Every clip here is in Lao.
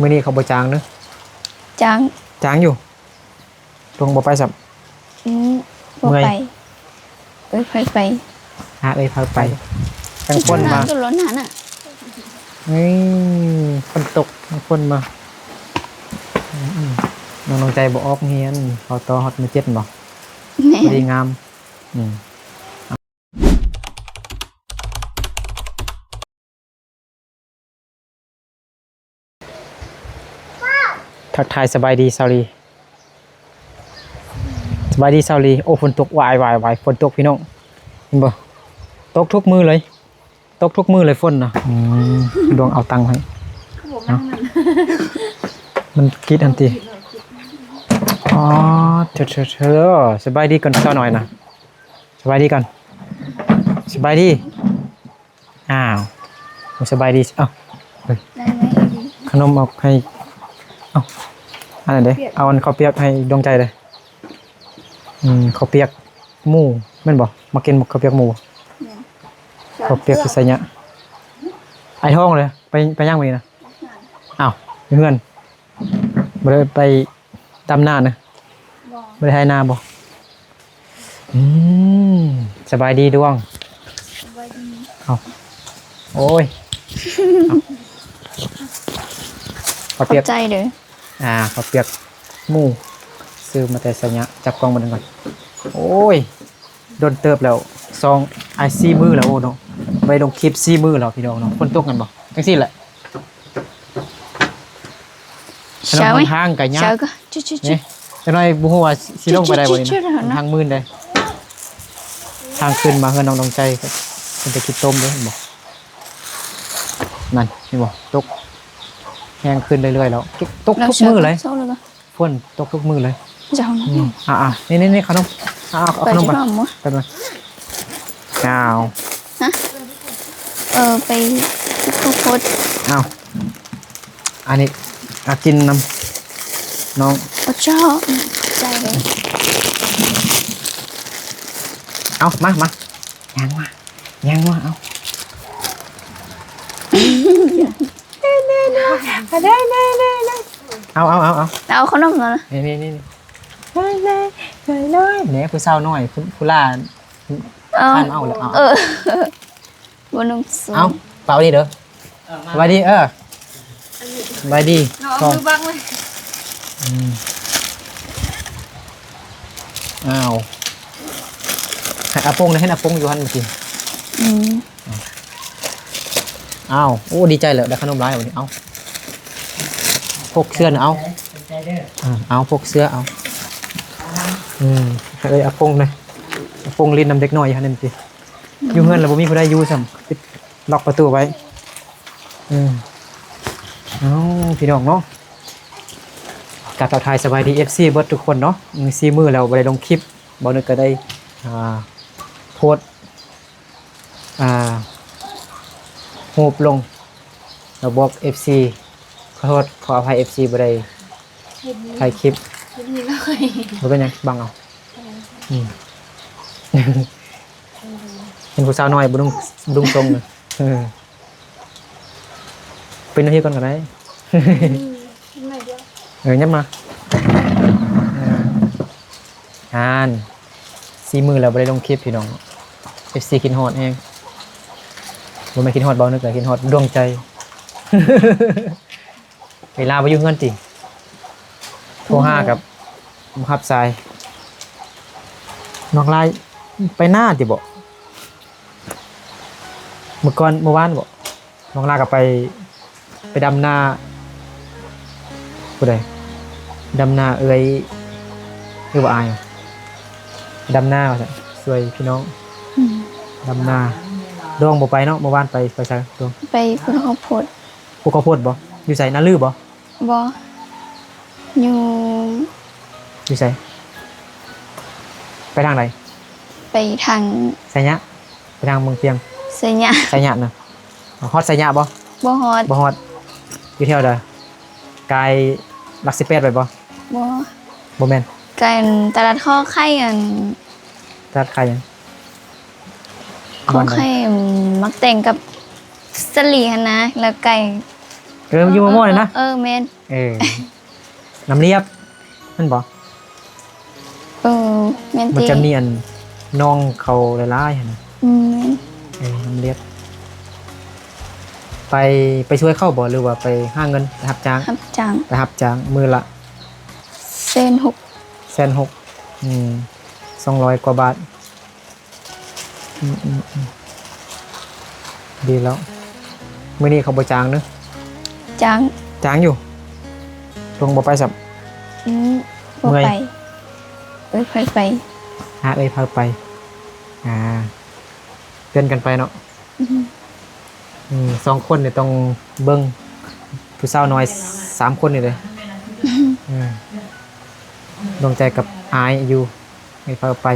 ມື້ນີ້ເຂົາບໍ່ຈ້າງເດີ. ຈ້າງ ຈ້າງຢູ່. ຕົງບໍ່ໄປຊ້ຳ? ອືມ ບໍ່ໄປ. ເອີຍ ໃຜໄປ? ຫາເອີຍ ໃຜໄປ? ທັງຄົນມາ ລົດຫັ້ນນະ. ເອີຍ ຝົນຕົກ ທັງຄົນມາ. ອືມ ນ້ອງ ນ້ອງໃຈບໍ່ອອກຮຽນ ເຂົ້າຕໍ່ຮອດມໍເຈັດບໍ່? ແມ່ນ ພໍດີງາມ. ອືມ. ທັກທາຍສະບາຍດີຊາວລີ. ສະບາຍດີຊາວລີ. ໂອ້ ຝົນຕົກ ວາຍ ວາຍ ວາຍ ຝົນຕົກພີ່ນ້ອງ ເຫັນບໍ່? ຕົກທຸກມື້ເລີຍ ຕົກທຸກມື້ເລີຍຝົນນະ. ອືມ ດວງເອົາຕັງໃຫ້ ຄືບໍ່ມັນ ມັນ ມັນກິດຫັ້ນຕິ. ອໍ ເທີໆ ສະບາຍດີກ່ອນສາວນ້ອຍນະ ສະບາຍດີກ່ອນ ສະບາຍດີ. ອ້າວ ສະບາຍດີ. ເອົ້າ ເອີຍ ຂະໜົມເອົາໃຫ້ ເອົ້າ ອັນນັ້ນເດ້ ເອົາອັນເຂົ້າປຽກໃຫ້ດວງໃຈເດ້. ອືມ ເຂົ້າປຽກໝູ່ແມ່ນບໍ່? ມັກກິນເຂົ້າປຽກໝູ່. ແມ່ນ. ເຂົ້າປຽກທີ່ໄຊຍະ ອ້າຍທອງເດ້ ໄປ ໄປຫຍັງມື້ນີ້ນະ? ອ້າວ ຢູ່ເຮືອນ. ບໍ່ໄດ້ໄປດຳນານະ? ບໍ່ ບໍ່ໄດ້ໄຖນາບໍ່? ອືມ ສະບາຍດີດວງ. ສະບາຍດີ. ເອົ້າ ໂອ້ຍ ເອົ້າ ເຂົ້າປຽກ ຂອບໃຈເດີ. ອ່າ ເຂົ້າປຽກໝູ່ ຊື້ມາແຕ່ໄຊຍະ. ຈັບກ້ອງເບິ່ງກ່ອນ. ໂອ້ຍ ດົນເຕີບແລ້ວ ສອງ ອາຍ ສີ່ມື້ແລ້ວ. ໂອ້ເນາະ ບໍ່ໄດ້ລົງຄລິບສີ່ມື້ແລ້ວພີ່ນ້ອງເນາະ. ຝົນຕົກແມ່ນບໍ່? ຈັ່ງຊີ້ແຫຼະ. ຂະໜົມຫົນທາງກະຍາກ ເຈົ້າກໍ ຈຸໆໆ ນີ້ ຈັກໜ້ອຍບໍ່ຮູ້ວ່າຊິລົງໄປໄດ້ບໍ່ນີ້ນະ. ທາງມື່ນເດ້ ທາງຂຶ້ນມາເຮືອນນ້ອງດວງໃຈ ເປັນຕາຂີ້ຕົມເດ້ ເຫັນບໍ່? ນັ້ນ ເຫັນບໍ່? ຕົກແຮງຂຶ້ນເລື້ອຍໆແລ້ວ ຕົກ ຕົກທຸກມື້ເລີຍ. ຝົນຕົກທຸກມື້ເລີຍ. ເຈົ້າ ອືມ ອ່າໆ ນີ້ໆ ຂະໜົມ ອ່າໆ ເອົາຂະໜົມໄປ ໄປ ໄປ. ອ້າວ ຮະ ເອີ ໄປເກັບເຂົ້າໂພດ. ອ້າວ ອັນນີ້ ອ່າ ກິນນຳນ້ອງ. ໂອ້ ເຈົ້າ ໃຈເດີ. ເອົາ ມາ ມາ ຍ່າງມາ ຍ່າງມາ ເອົາ. ເອົາ ເອົາ ເອົາ ເອົາ ເອົາຂະໜົມແລ້ວນະ. ນີ້ໆໆ ແນ່ ຜູ້ສາວນ້ອຍ ຜູ້ ຜູ້ຫຼ້າ ເອົາ ຄານເອົາແລ້ວ ເອົາ ເອີ ບໍ່ນຸ່ງສູງ. ເອົາ ເປົ່ານີ້ເດີ. ສະບາຍດີ ເອີ ສະບາຍດີ. ເອົາມືບັງເລີຍ. ອືມ ອ້າວ ໃຫ້ອາປົງນະ ເຫັນອາປົງຢູ່ຫັ້ນມື້ກີ້. ອືມ ອ້າວ ໂອ້ ດີໃຈແລ້ວ ໄດ້ຂະໜົມຫຼາຍບັດນີ້. ເອົາ ພົກເສື້ອນະ ເອົາ ເອົາ ພົກເສື້ອ ເອົາ. ອືມ ໃຫ້ອາປົງນະ ອາປົງຫຼິ້ນນຳເດັກນ້ອຍຢູ່ຫັ້ນແມ່ນຕິ. ຢູ່ເຮືອນລະບໍ່ມີຜູ້ໃດຢູ່ຊ້ຳ ປິດ ລັອກປະຕູໄວ້. ອືມ ເອົ້າ ພີ່ນ້ອງເນາະ ກະທັກທາຍສະບາຍດີ ເອັຟຊີ ເບິດທຸກຄົນເນາະ. ສີ່ມື້ແລ້ວບໍ່ໄດ້ລົງຄລິບ ບ່າວນຶກກະໄດ້ ອ່າ ໂພສ ອ່າ ຮູບລົງ ແລ້ວບອກ ເອັຟຊີ ຂໍໂທດ ຂໍອະໄພ ເອັຟຊີ ບໍ່ໄດ້ຖ່າຍຄລິບ. ບໍ່ເປັນຫຍັງ ບັງເອົາ. ອືມ ເຫັນຜູ້ສາວນ້ອຍບໍ່ນຸ່ງ ບໍ່ນຸ່ງຊົງນະ. ເອີ ເປັນໜ້າທີ່ກ່ອນກໍໄດ້. ອືມ ເອີ ຫຍັບມາ. ເອີ ອ່ານ ສີ່ມື້ແລ້ວບໍ່ໄດ້ລົງຄລິບພີ່ນ້ອງ ເອັຟຊີ ຄິດຮອດແຮງ. ບໍ່ແມ່ນຄິດຮອດບ່າວນຶກ ແຕ່ຄິດຮອດດວງໃຈ. ເວລາບໍ່ຢູ່ເຮືອນຕິ ໂທຫາກັບ ບໍ່ຮັບສາຍ. ນ້ອງລາຍໄປນາຕິບໍ? ມື້ກ່ອນ ມື້ວານບໍ? ນ້ອງລາກໍໄປ ໄປດຳນາ ຜູ້ໃດ? ດຳນາເອື້ອຍ ຫຼືວ່າອ້າຍ? ດຳນາວ່າຊັ້ນ ຊ່ວຍພີ່ນ້ອງ. ອືມ ດຳນາ. ດວງບໍ່ໄປເນາະ ມື້ວານໄປ ໄປໃສດວງ? ໄປປູກເຂົ້າໂພດ. ປູກເຂົ້າໂພດບໍ? ຢູ່ໃສ? ນາລືບໍ? ບໍ່ ຢູ່ ຢູ່ໃສ? ໄປທາງໃດ? ໄປທາງໄຊຍະ ໄປທາງເມືອງພຽງ. ໄຊຍະ ໄຊຍະນະ. ຮອດໄຊຍະບໍ່? ບໍ່ຮອດ. ບໍ່ຮອດ. ຢູ່ແຖວໃດ? ກາຍຫຼັກສິບແປດໄປບໍ່? ບໍ່ ບໍ່ແມ່ນ. ກາຍຕະຫຼາດຄໍໄຂ່ ອັນ ຕະຫຼາດໄຂ່ຫຍັງ? ເຂົາໃຫ້ມັກແຕ່ງກັບສາລີຫັ້ນນະ ແລ້ວໄກ່ ເອີ ຢູ່ມໍ່ໆນີ້ນະ. ເອີ ເອີ ແມ່ນ. ເອີ ນ້ຳລຽບ ແມ່ນບໍ່? ເອີ ແມ່ນຕິ. ມັນຈະມີອັນ ໜອງເຂົາຫຼາຍໆຫັ້ນນະ. ອືມ ເອີ ນ້ຳລຽບ. ໄປ ໄປຊ່ວຍເຂົາບໍ່ ຫຼືວ່າໄປຫາເງິນ ໄປຮັບຈ້າງ? ຮັບຈ້າງ. ໄປຮັບຈ້າງມື້ລະ ແສນຫົກ. ແສນຫົກ. ອືມ ສອງຮ້ອຍກວ່າບາດ. ອືມໆໆ ດີແລ້ວ. ມື້ນີ້ເຂົາບໍ່ຈ້າງເດີ. ຈ້າງ. ຈ້າງຢູ່. ຕົງບໍ່ໄປຊ້ຳ. ອືມ ບໍ່ໄປ. ເອີຍ ຂ້ອຍໄປ. ຫາເອີຍພາໄປ. ອ່າ ປ່ຽນກັນໄປເນາະ. ອືມ ອືມ ສອງຄົນນີ້ຕ້ອງເບິ່ງ ຜູ້ສາວນ້ອຍສາມຄົນນີ້ເດ້. ອືມ ດວງໃຈກັບອ້າຍຢູ່ ໃຫ້ພາໄປ.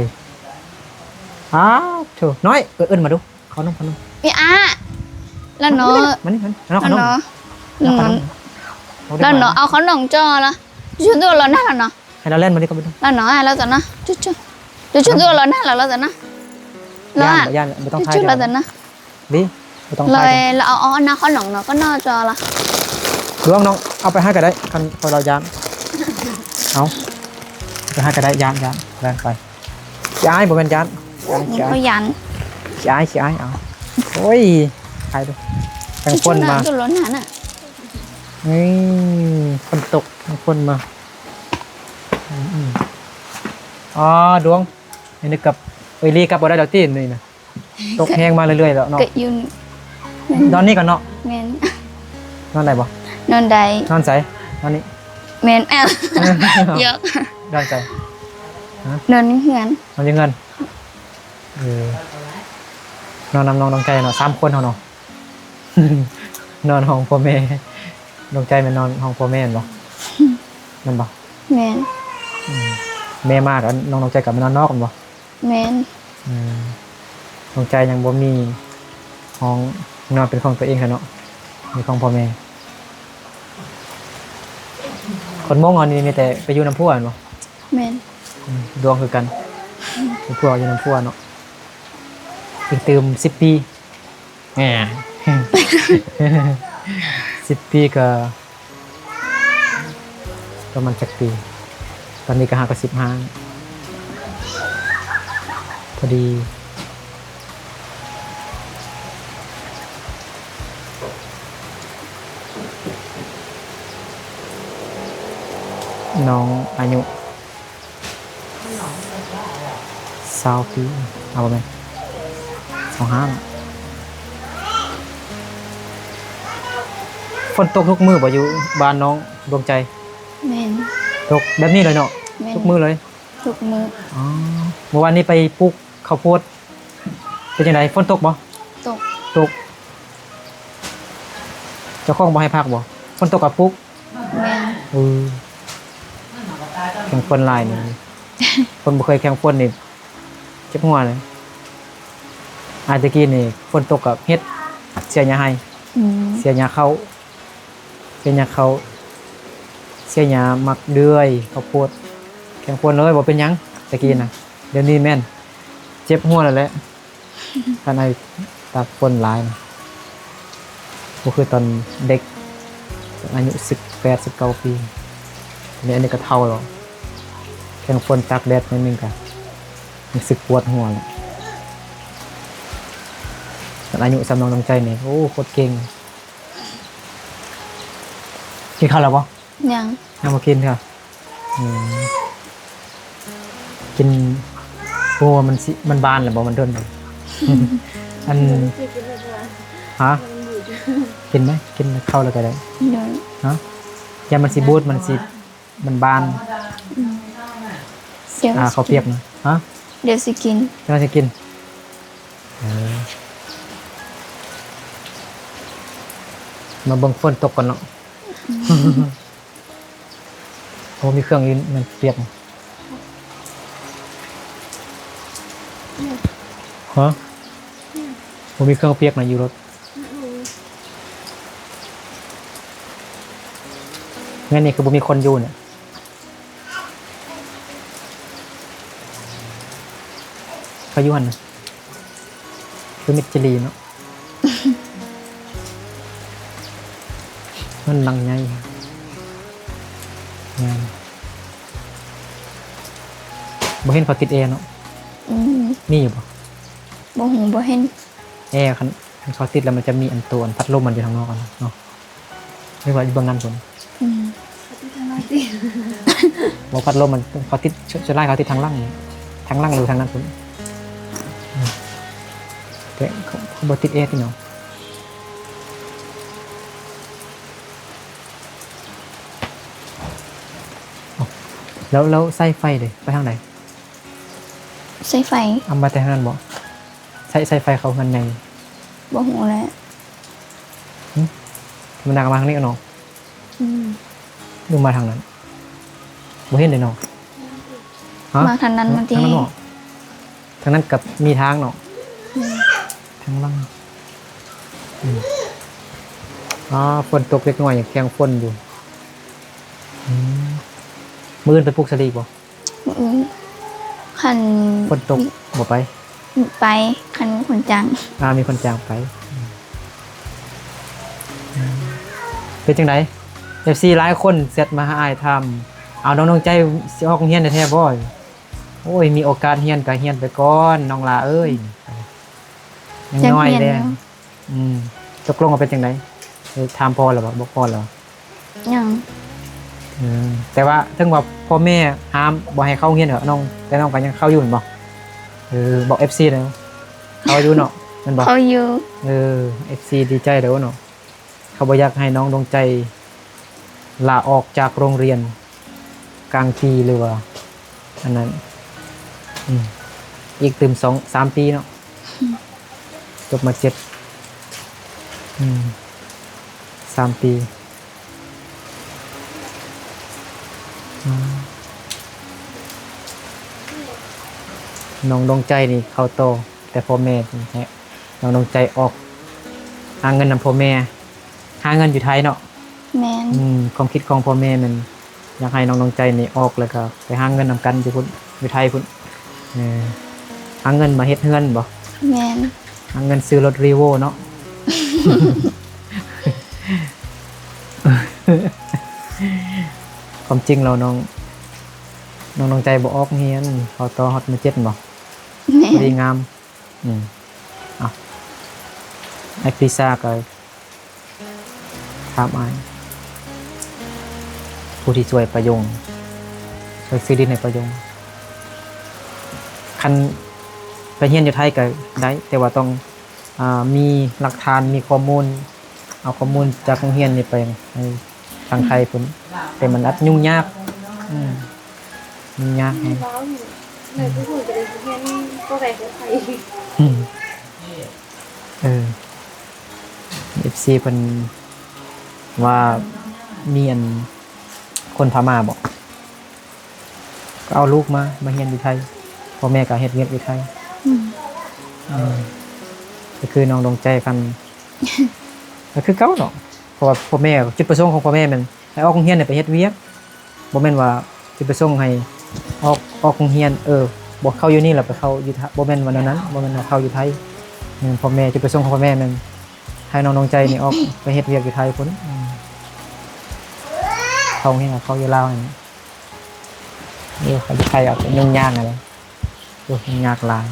ອ້າໂທ້ ນ້ອຍ ເອີ້ນມາດູ ເຂົ້ານຳ ເຂົ້ານຳ. ອີອາ ລະເນາະ ມານີ້ ມານີ້ ມານີ້ ເຂົ້ານຳ. ລະເນາະ ລະເນາະ ເອົາເຂົ້າໜອງຈ່ອລະ ຈຸດໂດລະນະລະເນາະ. ໃຫ້ລາວແລ່ນມານີ້ກ່ອນໄປດູ. ລາວເນາະ ລາວຕະນະ ຈຸດໆ ຈຸດໆ ລາວເນາະ ລາວຕະນະ. ຢ້ານ ບໍ່ຢ້ານ ບໍ່ຕ້ອງຖ່າຍ ລາວຕະນະ. ດີ ບໍ່ຕ້ອງຖ່າຍ. ລາວເອົາ ເອົາໜ້າເຂົ້າໜອງເນາະ ກໍໜ້າຈອລະ. ລວງນ້ອງ ເອົາໄປໃຫ້ກໍໄດ້ ຄັນເຂົາລາວຢ້ານ. ເອົາ ໄປໃຫ້ກໍໄດ້ ຢ້ານ ຢ້ານ ແລ່ນໄປ. ຂີ້ອາຍ ບໍ່ແມ່ນຢ້ານ ຂີ້ອາຍ ຂີ້ອາຍ ຂີ້ອາຍ ເອົາ. ໂອ້ຍ ຖ່າຍດູ ແຂ່ງຝົນມາ. ນີ້ ຝົນຕົກ ແຂ່ງຝົນມາ. ອືມໆ ອໍ ດວງ ນີ້ກັບ ເອີຍ ລີກັບບໍ່ໄດ້ດອກຕິ ນີ້ນະ. ຕົກແຮງມາເລື້ອຍໆແລ້ວເນາະ. ກໍຢູ່ ນອນນີ້ກ່ອນເນາະ. ແມ່ນ. ນອນໄດ້ບໍ່? ນອນໄດ້. ນອນໃສ? ນອນນີ້. ແມ່ນ. ຫຍອກ. ນອນໃສ? ຮະ? ນອນຢູ່ເຮືອນ. ນອນຢູ່ເຮືອນ. ເອີ ນອນນຳນ້ອງດວງໃຈເນາະ ສາມຄົນເຮົາເນາະ. ນອນຫ້ອງພໍ່ແມ່ ດວງໃຈແມ່ນນອນຫ້ອງພໍ່ແມ່ແມ່ນບໍ່? ແມ່ນບໍ່? ແມ່ນ. ອືມ ແມ່ມາກໍນ້ອງດວງໃຈກໍມານອນນອກແມ່ນບໍ່? ແມ່ນ. ອືມ ດວງໃຈຍັງບໍ່ມີຫ້ອງນອນເປັນຂອງຕົວເອງຊັ້ນເນາະ ມີຂອງພໍ່ແມ່. ຄົນມົ້ງເຮົານີ້ມີແຕ່ໄປຢູ່ນຳຜົວແມ່ນບໍ່? ແມ່ນ. ອືມ ດວງຄືກັນ ມີຜົວຢູ່ນຳຜົວເນາະ. ອີກຕື່ມສິບປີ ແໝ ສິບປີກໍ ປະມານຈັກປີ? ຕອນນີ້ກໍຫ້າ ກໍສິບຫ້າ ພໍດີ. ນ້ອງອາຍຸ ຊາວປີ ເອົາ ບໍ່ແມ່ນ ຊາວຫ້າ. ຝົນຕົກທຸກມື້ບໍ່ ຢູ່ບ້ານນ້ອງດວງໃຈ? ແມ່ນ. ຕົກແບບນີ້ເລີຍເນາະ? ແມ່ນ. ທຸກມື້ເລີຍ? ທຸກມື້. ອໍ ເມື່ອວານນີ້ໄປປູກເຂົ້າໂພດ ເປັນຈັ່ງໃດ? ຝົນຕົກບໍ່? ຕົກ. ຕົກ. ເຈົ້າຂອງບໍ່ໃຫ້ພັກບໍ່? ຝົນຕົກກໍປູກ. ແມ່ນ. ເອີ ແຂ່ງຝົນຫຼາຍນີ້ ຄົນບໍ່ເຄີຍແຂ່ງຝົນນີ້ເຈັບຫົວເລີຍ. ອາ ແຕ່ກີ້ນີ້ຝົນຕົກກໍເຮັດ ເສຍຫຍ້າໄຮ່. ອືມ ເສຍຫຍ້າເຂົ້າ ເສຍຫຍ້າເຂົ້າ ເສຍຫຍ້າໝາກເດືອຍ ເຂົ້າໂພດ ແຂ່ງຝົນເລີຍ ບໍ່ເປັນຫຍັງ ແຕ່ກີ້ນະ. ອືມ ດຽວນີ້ແມ່ນເຈັບຫົວແລ້ວແຫຼະ. ຄັນໄອ້ຕາກຝົນຫຼາຍນະ ບໍ່ຄືຕອນເດັກ ຕອນອາຍຸສິບແປດ ສິບເກົ້າປີ. ອັນນີ້ ອັນນີ້ກໍເຖົ້າແລ້ວ ແຂ່ງຝົນຕາກແດດໜ້ອຍໜຶ່ງກໍຮູ້ສຶກປວດຫົວແລ້ວ. ຕອນອາຍຸສ່ຳນ້ອງດວງໃຈນີ້ ໂອ້ ໂຄດເກັ່ງ. ກິນເຂົ້າແລ້ວບໍ່? ຍັງ. ຍັງບໍ່ກິນເທື່ອ? ອືມ ກິນ ໂອ້ ມັນຊິ ມັນບານແລ້ວບໍ່? ມັນດົນແລ້ວ. ອັນ ຮະ? ກິນໄໝ? ກິນເຂົ້າແລ້ວກໍໄດ້. ໂດຍ. ຮະ? ຢ້ານມັນຊິບູດ ມັນຊິ ມັນບານ. ອືມ ອ່າ ເຂົ້າປຽກນະ. ຮະ? ດຽວຊິກິນ. ດຽວຊິກິນ. ເອີ ມາເບິ່ງຝົນຕົກກ່ອນເນາະ. ອືມ ໂອ້ ມີເຄື່ອງຢູ່ ມັນປຽກ. ຮະ? ບໍ່ມີເຄື່ອງປຽກນະ ຢູ່ລົດ. ອືມ ແມ່ນນີ້ຄືບໍ່ມີຄົນຢູ່ນະ. ໃຜຢູ່ຫັ້ນນະ? ຄືມິດຈີລີເນາະ. ເຮືອນຫຼັງໃຫຍ່ ແມ່ນ. ບໍ່ເຫັນເຂົາຕິດແອເນາະ? ອືມ ມີຢູ່ບໍ່? ບໍ່ຮູ້ ບໍ່ເຫັນ. ແອ ຄັນ ຄັນເຂົາຕິດແລ້ວ ມັນຈະມີອັນໂຕ ອັນພັດລົມມັນຢູ່ທາງນອກຫັ້ນເນາະ ຫຼືວ່າຢູ່ເບື້ອງນັ້ນພຸ້ນ? ອືມ ເຂົາຕິດທາງໃນຕິ? ບໍ່ ພັດລົມມັນ ເຂົາຕິດ ສ່ວນຫຼາຍເຂົາຕິດທາງຫຼັງ ທາງຫຼັງ ຫຼືທາງນັ້ນພຸ້ນ. ອືມ ແຕ່ເຂົາ ເຂົາບໍ່ຕິດແອຕິເນາະ? ແລ້ວ ແລ້ວສາຍໄຟເດ ໄປທາງໃດ? ສາຍໄຟ ເອົາມາແຕ່ທາງນັ້ນບໍ? ສາຍ ສາຍໄຟເຂົ້າເຮືອນໃຫຍ່? ບໍ່ຮູ້ແຫຼະ. ຫຶ ທຳມະດາກໍມາທາງນີ້ເນາະ? ອືມ ຫຼືມາທາງນັ້ນ? ບໍ່ເຫັນເດເນາະ. ຮະ? ມາທາງນັ້ນ ມາທາງນັ້ນເນາະ? ທາງນັ້ນກໍມີທາງເນາະ? ອືມ ທາງຫຼັງ. ອືມ ອາ ຝົນຕົກ ເດັກນ້ອຍຍັງແຂ່ງຝົນຢູ່. ອືມ ມື້ອື່ນໄປປູກສາລີບໍ່? ມື້ອື່ນ ຄັນຝົນຕົກບໍ່ໄປ? ໄປ ຄັນມີຄົນຈ້າງ. ອາ ມີຄົນຈ້າງໄປ. ອືມ ເປັນຈັ່ງໃດ? ເອັຟຊີຫຼາຍຄົນແຊັດມາຫາອ້າຍ ຖາມ ເອົາ ນ້ອງດວງໃຈຊິອອກໂຮງຮຽນແທ້ໆບໍ່? ໂອ້ຍ ມີໂອກາດຮຽນກໍຮຽນໄປກ່ອນ ນ້ອງຫຼ້າເອີຍ ອືມ ຍັງນ້ອຍແດ່. ອືມ ຕົກລົງວ່າເປັນຈັ່ງໃດ? ໄດ້ຖາມພໍ່ແລ້ວບໍ່? ບອກພໍ່ແລ້ວ? ຍັງ. ເອີ ແຕ່ວ່າເຖິງວ່າພໍ່ແມ່ຫ້າມບໍ່ໃຫ້ເຂົ້າໂຮງຮຽນເນາະ ນ້ອງ ແຕ່ນ້ອງກໍຍັງເຂົ້າຢູ່ແມ່ນບໍ່? ເອີ ບອກເອັຟຊີແລ້ວ ເຂົ້າຢູ່ເນາະ ແມ່ນບໍ່? ເຂົ້າຢູ່. ເອີ ເອັຟຊີດີໃຈແລ້ວເນາະ ເຂົາບໍ່ຢາກໃຫ້ນ້ອງດວງໃຈລາອອກຈາກໂຮງຮຽນກາງປີ ຫຼືວ່າອັນນັ້ນ. ອືມ ອີກຕື່ມສອງສາມປີເນາະ. ອືມ ຈົບ ມ.ເຈັດ ອືມ ສາມປີ. ອືມ ນ້ອງດວງໃຈນີ້ເຂົ້າຕໍ່ ແຕ່ພໍ່ແມ່ໃຫ້ນ້ອງດວງໃຈອອກຫາເງິນນຳພໍ່ແມ່ ຫາເງິນຢູ່ໄທເນາະ. ແມ່ນ. ອືມ ຄວາມຄິດຂອງພໍ່ແມ່ແມ່ນຢາກໃຫ້ນ້ອງດວງໃຈນີ້ອອກ ແລ້ວກໍໄປຫາເງິນນຳກັນຢູ່ພຸ້ນ ຢູ່ໄທພຸ້ນ. ເອີ ຫາເງິນມາເຮັດເຮືອນບໍ? ແມ່ນ. ຫາເງິນຊື້ລົດຣີໂວເນາະ. ຄວາມຈິງແລ້ວນ້ອງ ນ້ອງດວງໃຈບໍ່ອອກຮຽນ ເຂົ້າຕໍ່ຮອດ ມ.ເຈັດ ບໍ? ແມ່ນ. ພໍດີງາມ. ອືມ ເອົາ ອ້າຍປີຊາກໍຖາມອ້າຍ ຜູ້ທີ່ຊ່ວຍປະຍົງ ຊ່ວຍຊື້ດິນໃຫ້ປະຍົງ ຄັນໄປຮຽນຢູ່ໄທກໍໄດ້ ແຕ່ວ່າຕ້ອງ ອາ ມີຫຼັກຖານ ມີຂໍ້ມູນ ເອົາຂໍ້ມູນຈາກໂຮງຮຽນນີ້ໄປໃຫ້ ທາງໄທພຸ້ນ ແຕ່ມັນອາດຫຍຸ້ງຍາກ. ອືມ ຫຍຸ້ງຍາກແຮງ. ອືມ ເອີ ເອັຟຊີເພິ່ນວ່າມີອັນຄົນພະມ້າບໍ? ກໍເອົາລູກມາ ມາຮຽນຢູ່ໄທ ພໍ່ແມ່ກໍເຮັດວຽກຢູ່ໄທ. ອືມ ເອີ ກໍຄືນ້ອງດວງໃຈຄັນ ກໍຄືເກົ່າເນາະ ເພາະວ່າພໍ່ແມ່ ຈຸດປະສົງຂອງພໍ່ແມ່ແມ່ນໃຫ້ອອກໂຮງຮຽນໄປເຮັດວຽກ ບໍ່ແມ່ນວ່າຈຸດປະສົງໃຫ້ອອກ ອອກໂຮງຮຽນ ເອີ ບໍ່ເຂົ້າຢູ່ນີ້ແລ້ວໄປເຂົ້າຢູ່ ບໍ່ແມ່ນວ່າແນວນັ້ນ ບໍ່ແມ່ນວ່າເຂົ້າຢູ່ໄທ. ແມ່ນ ພໍ່ແມ່ ຈຸດປະສົງຂອງພໍ່ແມ່ແມ່ນໃຫ້ນ້ອງດວງໃຈນີ້ອອກໄປເຮັດວຽກຢູ່ໄທພຸ້ນ. ອືມ ເຂົ້າໂຮງຮຽນ ເຂົ້າຢູ່ລາວນີ້ ເອີ ເຂົ້າຢູ່ໄທອາດຈະຫຍຸ້ງຍາກຫັ້ນແຫຼະ. ໂອ້ຍ ຫຍຸ້ງຍາກຫຼາຍ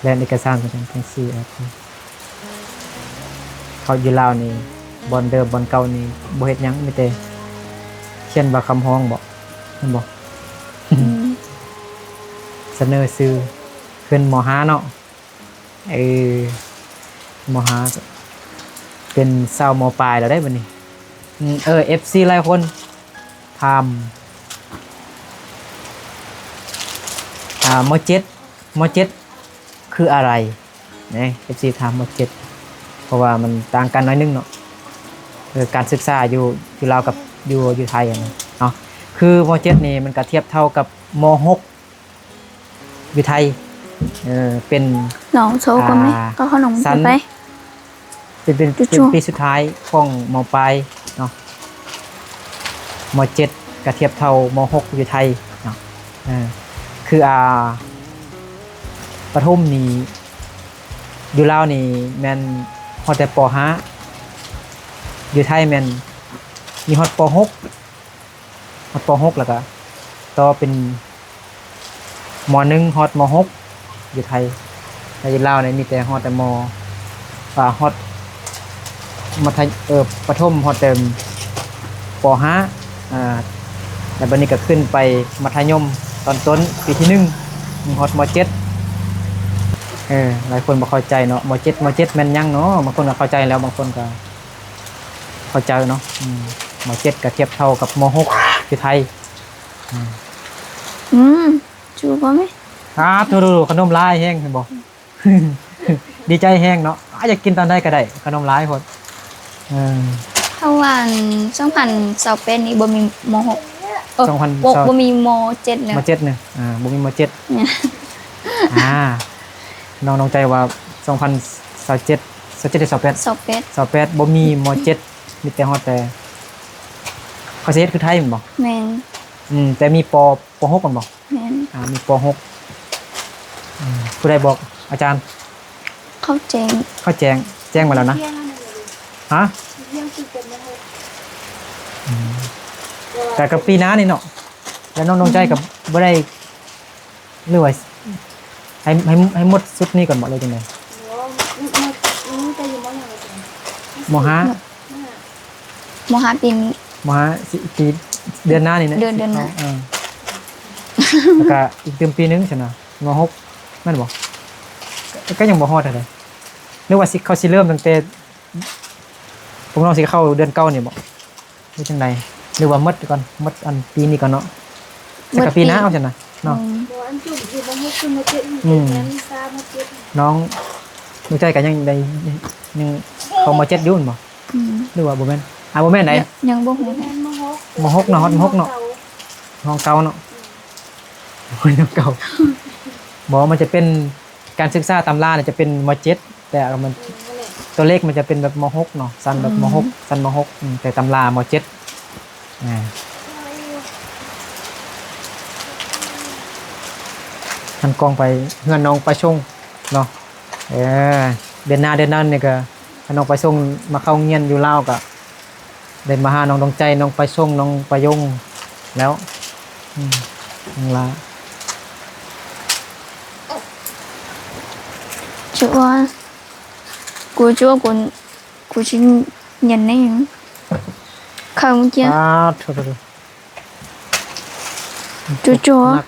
ແລ່ນເອກະສານໄປຈັ່ງຊີ້. ເຂົ້າຢູ່ລາວນີ້ ບ່ອນເດີມບ່ອນເກົ່ານີ້ບໍ່ເຮັດຫຍັງ ມີແຕ່ຂຽນໃບຄຳຮ້ອງບໍ ແມ່ນບໍ? ອືມ ສະເໜີຊື່ຂຶ້ນ ມໍຫ້າ ເນາະ. ເອີ ມໍຫ້າ ເປັນສາວ ມໍປາຍແລ້ວເດ້ບັດນີ້. ອືມ ເອີ ເອັຟຊີຫຼາຍຄົນ ຖາມ ອາ ມໍເຈັດ ມໍເຈັດຄືອະໄລ ເນ ເອັຟຊີຖາມ ມໍເຈັດ ເພາະວ່າມັນຕ່າງກັນໜ້ອຍໜຶ່ງເນາະ ເອີ ການສຶກສາຢູ່ ຢູ່ລາວກັບຢູ່ ຢູ່ໄທຫັ້ນເນາະ. ຄື ມໍເຈັດ ນີ້ມັນກະທຽບເທົ່າກັບ ມໍຫົກ ຢູ່ໄທ ເອີ ເປັນ ນ້ອງໂຊກ່ອນເດ້ ອ່າ ກໍເອົາຂະໜົມໄປ ເປັນ ເປັນ ເປັນປີສຸດທ້າຍຂອງ ມໍປາຍ ເນາະ. ມໍເຈັດ ກະທຽບເທົ່າ ມໍຫົກ ຢູ່ໄທເນາະ. ເອີ ຄື ອ່າ ປະຖົມນີ້ ຢູ່ລາວນີ້ແມ່ນຮອດແຕ່ ປໍຫ້າ ຢູ່ໄທແມ່ນ ມີຮອດ ປໍຫົກ ຮອດ ປໍຫົກ ແລ້ວກະຕໍ່ເປັນ ມໍໜຶ່ງ ຮອດ ມໍຫົກ ຢູ່ໄທ. ແລະຢູ່ລາວນີ້ມີແຕ່ຮອດແຕ່ ມໍ ອ່າ ຮອດມັດທະ ເອີ ປະຖົມ ຮອດແຕ່ ປໍຫ້າ ອ່າ ແລ້ວບັດນີ້ກໍຂຶ້ນໄປມັດທະຍົມຕອນຕົ້ນ ປີທີໜຶ່ງ ຮອດ ມໍເຈັດ. ເອີ ຫຼາຍຄົນບໍ່ເຂົ້າໃຈເນາະ ມໍເຈັດ ມໍເຈັດ ແມ່ນຫຍັງເນາະ? ບາງຄົນກໍເຂົ້າໃຈແລ້ວ ບາງຄົນກໍ ເຂົ້າໃຈເນາະ. ອືມ ມໍເຈັດກໍທຽບເທົ່າກັບ ມໍຫົກ ຢູ່ໄທ. ອືມ ອືມ ຈູບໍ່ແມ່ ອາ ໂທ້ໆ ຂະໜົມຫຼາຍແຮງ ເຫັນບໍ່? ດີໃຈແຮງເນາະ ອາ ຢາກກິນຕອນໃດກໍໄດ້ ຂະໜົມຫຼາຍໂພດ. ເອີ ເພາະວ່າ ສອງພັນຊາວແປດນີ້ບໍ່ມີ ມໍຫົກ ເອີ ສອງພັນຊາວ ບໍ່ ບໍ່ມີ ມໍເຈັດນະ ມໍເຈັດນະ ອ່າ ບໍ່ມີ ມໍເຈັດ. ອ່າ ນ້ອງ ນ້ອງໃຈວ່າ ສອງພັນຊາວເຈັດ ຊາວເຈັດ ຫຼື ຊາວແປດ ຊາວແປດ ຊາວແປດ ບໍ່ມີ ມໍເຈັດ ມີແຕ່ຮອດແຕ່ ເຂົາຊິເຮັດຄືໄທແມ່ນບໍ່? ແມ່ນ. ອືມ ແຕ່ມີ ປໍຫົກ ແມ່ນບໍ່? ແມ່ນ. ອ່າ ມີ ປໍຫົກ. ອືມ ຜູ້ໃດບອກ? ອາຈານ ເຂົາແຈ້ງ ເຂົາແຈ້ງ ແຈ້ງມາແລ້ວນະ. ຮະ? ອືມ ແຕ່ກໍປີໜ້ານີ້ເນາະ ແລ້ວນ້ອງ ນ້ອງໃຈກໍບໍ່ໄດ້ ຫຼືວ່າໃຫ້ ໃຫ້ ໃຫ້ໝົດຊຸດນີ້ກ່ອນບໍ ຫຼືຈັ່ງໃດ? ບໍ່ ໝົດ ໝົດ ໝົດ ໝົດແຕ່ຢູ່ ມໍຫຍັງ ມໍຫ້າ ມໍຫ້າປີນີ້ ມໍຫ້າ ຊິ ປີເດືອນໜ້ານີ້ນະ ເດືອນ ເດືອນໜ້າ ເອີ ແລ້ວກະອີກຕື່ມປີໜຶ່ງຊັ້ນນະ ມໍຫົກ ແມ່ນບໍ່? ກໍຍັງບໍ່ຮອດເທົ່າໃດ ຫຼືວ່າຊິ ເຂົາຊິເລີ່ມຕັ້ງແຕ່ ພວກນ້ອງຊິເຂົ້າເດືອນເກົ້ານີ້ບໍ ຫຼືຈັ່ງໃດ? ຫຼືວ່າໝົດກ່ອນ ໝົດອັນປີນີ້ກ່ອນເນາະ ແລ້ວກໍປີໜ້າເອົາຊັ້ນນະເນາະ. ອືມ ບໍ່ ອັນຈຸ້ມຢູ່ມໍຫົກຂຶ້ນມໍເຈັດ ອືມ ແມ່ນວິຊາມໍເຈັດ. ນ້ອງ ນ້ອງໃຈກໍຍັງໄດ້ ຍັງເຂົ້າມໍເຈັດຢູ່ແມ່ນບໍ່? ອືມ ຫຼືວ່າບໍ່ແມ່ນ? ອ່າ ບໍ່ແມ່ນໃດ ຍັງ ຍັງບໍ່ຮູ້ ມໍຫົກ ມໍຫົກເນາະ ຮອດມໍຫົກເນາະ ຫ້ອງເກົ່າ ຫ້ອງເກົ່າເນາະ. ອືມ ໂອ້ຍ ຫ້ອງເກົ່າ ບໍ່ ມັນຈະເປັນ ການສຶກສາຕຳລານີ້ຈະເປັນມໍເຈັດ ແຕ່ມັນ ຕົວເລກມັນຈະເປັນແບບມໍຫົກເນາະ ຊັ້ນແບບມໍຫົກ ຊັ້ນມໍຫົກ ອືມ ແຕ່ຕຳລາມໍເຈັດ. ອ່າ ຫັນກ້ອງໄປເຮືອນນ້ອງປາຊົງເນາະ. ເອີ ເດືອນໜ້າ ເດືອນໜ້ານີ້ກໍ ຖ້ານ້ອງປາຊົງມາເຂົ້າໂຮງຮຽນຢູ່ລາວກໍ ໄດ້ມາຫານ້ອງດວງໃຈ ນ້ອງປາຊົງ ນ້ອງປາຍົງແລ້ວ. ອືມ ນ້ອງລາ ຈະວ່າ ກູຈະວ່າກູ ກູຊິຮຽນແນວຫຍັງ? ເຂົ້າເມື່ອກີ້ ປາດໂທ້ ໂທ້ ໂທ້ ໂຈໂຈ ໜັກ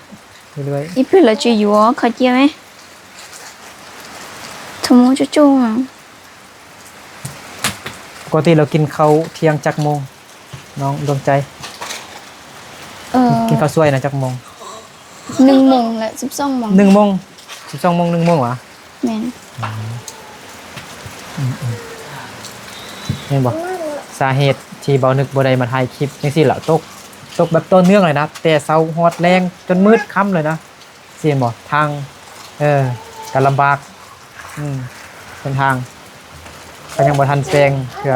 ເລື້ອຍໆ ອີເພິລະຈະຢູ່ ເຂົ້າໃຈໄໝ? ໂທໂມໂຈໂຈ. ປົກກະຕິລາວກິນເຂົ້າທ່ຽງຈັກໂມງ ນ້ອງດວງໃຈ? ເອີ ກິນເຂົ້າສວຍນະຈັກໂມງ? ໜຶ່ງໂມງ ແລະ ສິບສອງໂມງ. ໜຶ່ງໂມງ ສິບສອງໂມງ ໜຶ່ງໂມງຫວາ? ແມ່ນ. ອືມ ອືມ ອືມ ເຫັນບໍ່? ສາເຫດທີ່ເບົານຶກບໍ່ໄດ້ມາຖ່າຍຄລິບຈັ່ງຊີ້ລະ ຕົກ ຕົກແບບຕໍ່ເນື່ອງເລີຍນະ ແຕ່ເຊົ້າຮອດແລງ ຈົນມືດຄ່ຳເລີຍນະ. ຊີ້ເຫັນບໍ່? ທາງ ເອີ ກໍລຳບາກ ອືມ ເສັ້ນທາງກໍຍັງບໍ່ທັນແປງເທື່ອ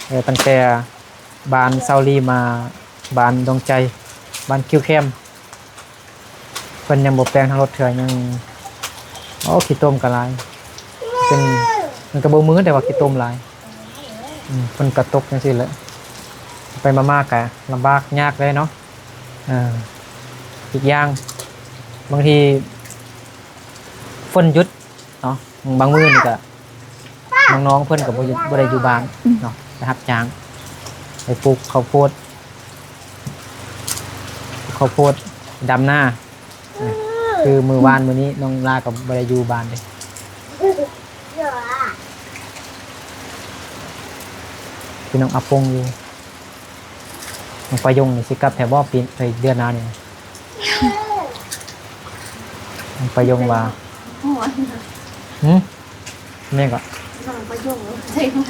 ເອີ ຕັ້ງແຕ່ບ້ານຊາວລີມາບ້ານດອງໃຈ ບ້ານຄິວແຄມ ເພິ່ນຍັງບໍ່ແປງທາງລົດເທື່ອ ຍັງ ໂອ້ ຂີ້ຕົມກໍຫຼາຍ ເປັນ ມັນກໍບໍ່ມືນ ແຕ່ວ່າຂີ້ຕົມຫຼາຍ. ອືມ ເພິ່ນກະຕົກຈັ່ງຊີ້ແຫຼະ ໄປມາໆກະລຳບາກຍາກເລີຍເນາະ. ເອີ ອີກຢ່າງບາງທີຝົນຢຸດເນາະ ບາງມື້ນີ້ກະນ້ອງໆເພິ່ນກະບໍ່ຢູ່ ບໍ່ໄດ້ຢູ່ບ້ານເນາະ ໄປຮັບຈ້າງ ໄປປູກເຂົ້າໂພດ ເຂົ້າໂພດ ດຳນາ. ອ່າ ຄືມື້ວານມື້ນີ້ນ້ອງລາກໍບໍ່ໄດ້ຢູ່ບ້ານເດ້ ພີ່ນ້ອງອາປົງຢູ່. ນ້ອງປາຍົງນີ້ຊິກັບແທ້ບໍ່ປີ ເອີຍ ເດືອນໜ້ານີ້? ນ້ອງປາຍົງວ່າ ຫື? ແມ່ນກໍ ນ້ອງປາຍົງໃສ່ຫົວ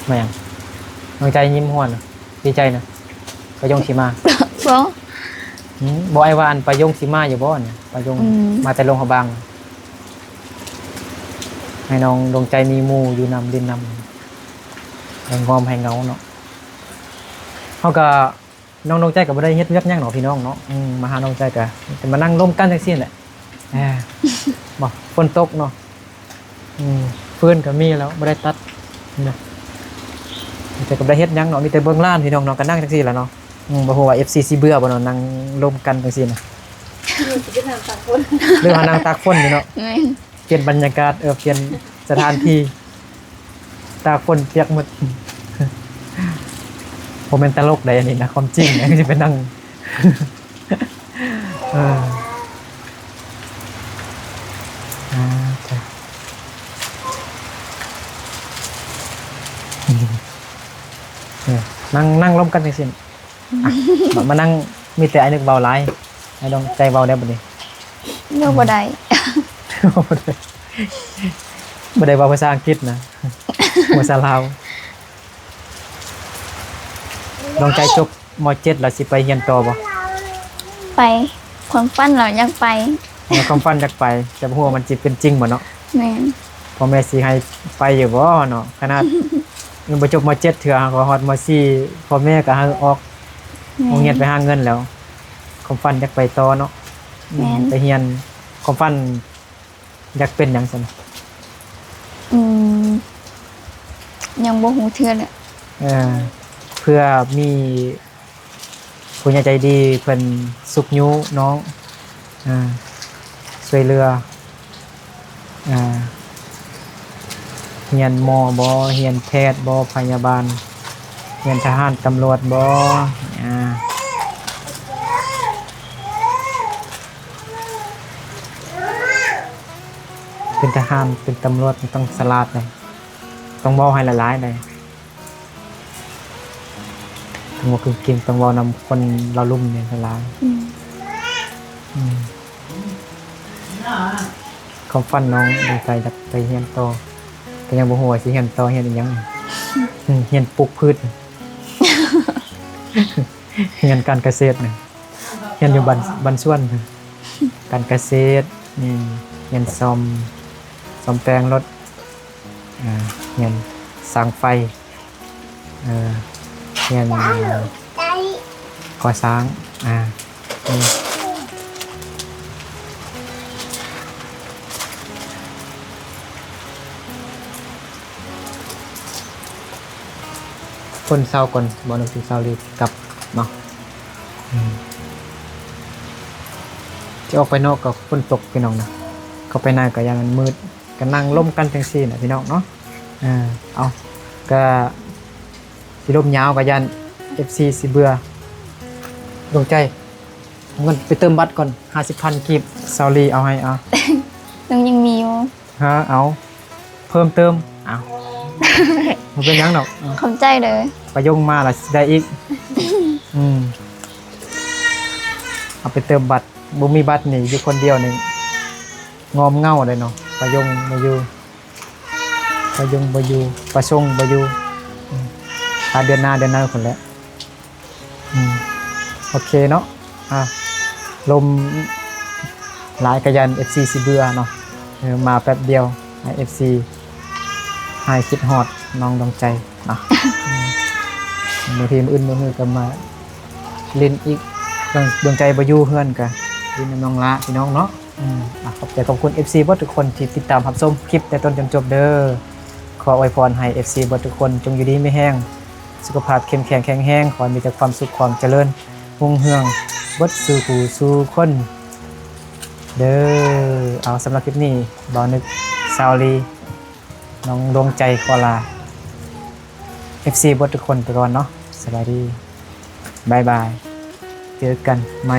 ແມ່ນຫຍັງ? ນ້ອງໃຈຍິ້ມຫົວນະ ດີໃຈນະ ປາຍົງຊິມາ ບໍ່ ຫື? ບໍ່ ອ້າຍວ່າອັນປາຍົງຊິມາຢູ່ບໍ່ນີ້ ປາຍົງ ອືມ ມາແຕ່ຫຼວງພະບາງ ໃຫ້ນ້ອງດວງໃຈມີໝູ່ຢູ່ນຳຫຼິ້ນນຳ ໄດ້ງອມໃຫ້ເຫງົາເນາະ. ເຮົາກໍ ນ້ອງດວງໃຈກໍບໍ່ໄດ້ເຮັດວຽກຫຍັງເນາະພີ່ນ້ອງເນາະ ອືມ ມາຫານ້ອງໃຈກໍຈະມານັ່ງລົມກັນຈັ່ງຊີ້ແຫຼະ ອ່າ ບໍ່ ຝົນຕົກເນາະ ອືມ ຟືນກໍມີແລ້ວ ບໍ່ໄດ້ຕັດນະ. ມີແຕ່ກໍບໍ່ໄດ້ເຮັດຫຍັງເນາະ ມີແຕ່ເບິ່ງຫຼານພີ່ນ້ອງເນາະ ກໍນັ່ງຈັ່ງຊີ້ລະເນາະ. ອືມ ບໍ່ຮູ້ວ່າເອັຟຊີຊິເບື່ອບໍ່ເນາະ ນັ່ງລົມກັນຈັ່ງຊີ້ນະ. ຫຼືວ່ານັ່ງຕາກຝົນຢູ່ເນາະ. ແມ່ນ. ປ່ຽນບັນຍາກາດ ເອີ ປ່ຽນສະຖານທີ່ ຕາກຝົນປຽກໝົດ. ບໍ່ແມ່ນຕະຫຼົກໃດອັນນີ້ນະ ຄວາມຈິງນະ ຊິໄປນັ່ງ ເອີ ອ່າ ເອີ ນັ່ງ ນັ່ງລົມກັນຈັ່ງຊີ້. ອ່ະ ມາ ມານັ່ງ ມີແຕ່ອ້າຍນຶກເວົ້າຫຼາຍ ອ້າຍດວງໃຈເວົ້າແດ່ບັດນີ້. ເວົ້າບໍ່ໄດ້ ເວົ້າບໍ່ໄດ້ ບໍ່ໄດ້ເວົ້າພາສາອັງກິດນະ ພາສາລາວ. ດວງໃຈຈົບ ມໍເຈັດ ແລ້ວຊິໄປຮຽນຕໍ່ບໍ່? ໄປ ຄວາມຝັນລະຢາກໄປ. ເອີ ຄວາມຝັນຢາກໄປ ແຕ່ບໍ່ຮູ້ວ່າມັນຊິເປັນຈິງບໍ່ເນາະ. ແມ່ນ. ພໍ່ແມ່ຊິໃຫ້ໄປຢູ່ບໍ່ເນາະ ຂະໜາດຍັງບໍ່ຈົບ ມໍເຈັດ ເທື່ອ ເຮົາກໍຮອດ ມໍສີ່ ພໍ່ແມ່ກໍໃຫ້ອອກ ແມ່ນ ໂຮງຮຽນໄປຫາເງິນແລ້ວ. ຄວາມຝັນຢາກໄປຕໍ່ເນາະ. ແມ່ນ. ໄປຮຽນ ຄວາມຝັນຢາກເປັນຫຍັງຊັ້ນ? ອືມ ຍັງບໍ່ຮູ້ເທື່ອແຫຼະ. ເອີ ເພື່ອມີ ຜູ້ໃຫຍ່ໃຈດີເພິ່ນຊຸກຍູ້ນ້ອງ ອາ ຊ່ວຍເຫຼືອ ອາ ຮຽນໝໍບໍ່? ຮຽນແພດບໍ່? ພະຍາບານ? ຮຽນທະຫານຕຳຫຼວດບໍ່? ອາ ເປັນທະຫານ ເປັນຕຳຫຼວດ ຕ້ອງສະຫຼາດເດ້ ຕ້ອງເວົ້າໃຫ້ຫຼາຍໆເດ້. ຕ້ອງເວົ້າເກັ່ງໆ ຕ້ອງເວົ້ານຳຄົນລາວລຸ່ມນີ້ຫຼາຍໆ. ອືມ ອືມ ຄວາມຝັນນ້ອງດວງໃຈຢາກໄປຮຽນຕໍ່ ແຕ່ຍັງບໍ່ຮູ້ວ່າຊິຮຽນຕໍ່ຮຽນອີ່ຫຍັງ. ອືມ ຮຽນປູກພືດ ຮຽນການກະເສດນະ ຮຽນຢູ່ບ້ານ ບ້ານສວນ ການກະເສດ. ອືມ ຮຽນສ້ອມ ສ້ອມແປງລົດ ອາ ຮຽນຊ່າງໄຟ ເອີ ຮຽນກໍ່ສ້າງ ອາ ຄົນເຊົາກ່ອນ ບໍ່ໜຶ່ງເຊົາລີບກັບເນາະ. ອືມ ຊິອອກໄປນອກກໍຝົນຕົກພີ່ນ້ອງນະ ເຂົ້າໄປໃນກໍຢ້ານມັນມືດ. ກໍນັ່ງລົມກັນຈັ່ງຊີ້ນະພີ່ນ້ອງເນາະ. ເອີ ເອົາ ກໍຊິລົມຍາວກໍຢ້ານເອັຟຊີຊິເບື່ອ. ດວງໃຈ ເງິນໄປເຕີມບັດກ່ອນ ຫ້າສິບພັນກີບ ຊາວລີເອົາໃຫ້. ເອົາ ນ້ອງຍັງມີຢູ່. ຮະ ເອົາ ເພີ່ມເຕີມ. ເອົາ ບໍ່ເປັນຫຍັງດອກ. ເອົາ ຂອບໃຈເດີ ປະຍົງມາລະຊິໄດ້ອີກ. ອືມ ເອົາໄປເຕີມບັດ ບໍ່ມີບັດນີ້ຢູ່ຄົນດຽວນີ້ ງອມເຫງົາເດ້ເນາະ. ປະຍົງບໍ່ຢູ່ ປະຍົງບໍ່ຢູ່ ປະສົງບໍ່ຢູ່. ອືມ ຖ້າເດືອນໜ້າເດືອນໜ້າພຸ້ນແຫຼະ. ອືມ ໂອເຄເນາະ. ອ່າ ລົມຫຼາຍກະຢ້ານເອັຟຊີຊິເບື່ອເນາະ. ເອີ ມາແປັບດຽວໃຫ້ເອັຟຊີຫາຍຄິດຮອດນ້ອງດວງໃຈເນາະ. ອືມ ບາງທີມື້ອື່ນມື້ຮືກະມາຫຼິ້ນອີກ. ດວງ ດວງໃຈບໍ່ຢູ່ເຮືອນກະຫຼິ້ນນຳນ້ອງຫຼ້າພີ່ນ້ອງເນາະ. ອືມ ອ່ະ ຂອບໃຈຂອບຄຸນເອັຟຊີເບິດທຸກຄົນທີ່ຕິດຕາມຮັບຊົມຄລິບແຕ່ຕົ້ນຈົນຈົບເດີ. ຂໍອວຍພອນໃຫ້ເອັຟຊີເບິດທຸກຄົນຈົ່ງຢູ່ດີມີແຮງ ສຸຂະພາບເຂັ້ມແຂງແຂງແຮງ ຂໍໃຫ້ມີແຕ່ຄວາມສຸກຄວາມຈະເລີນຮຸ່ງເຮືອງເບິດສູ່ຜູ້ສູ່ຄົນເດີ. ເອົາ ສຳລັບຄລິບນີ້ ບ່າວນຶກ ຊາວລີ ນ້ອງດວງໃຈຂໍລາເອັຟຊີເບິດທຸກຄົນໄປກ່ອນເນາະ. ສະບາຍດີ ບາຍບາຍ ເຈີກັນໃໝ່.